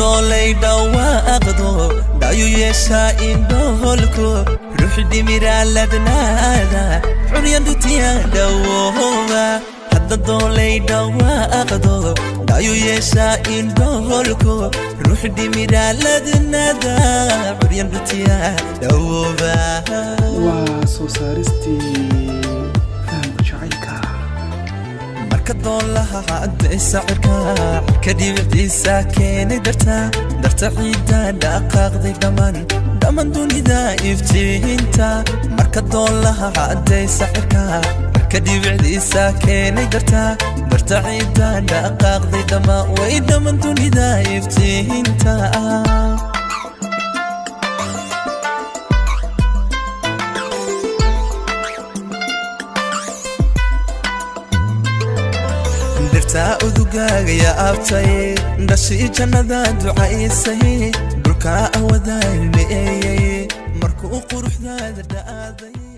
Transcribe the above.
Doolay dhawaaqdo, dhayu yeeshaa indhoholko, ruux dhimiraaladnaada, curyandutiya dhawooba. Hadda doolay dhawaaqdo, dhayu yeeshaa indhoholko, ruux dhimiraaladnaada, curyandutiya dhawooba. Waa soo saaristii Fahamka Jacaylka. Marka doolaha cadaysa cirka, cirka dhibiciisa keenay darta, darta ciidda dhaqaaqday dhammaan, dhammaan dunida iftiinta. Marka doolaha cadaysa cirka, cirka dhibicdiisa keenay darta, darta ciidda dhaqaaqday dhammaan, way dhammaan dunida iftiinta. Dhirtaa udugaaga yaabtay, dhashii jannada ducaysay, dhulkaa awada ilmeeyey markuu quruxdaada dhaaday.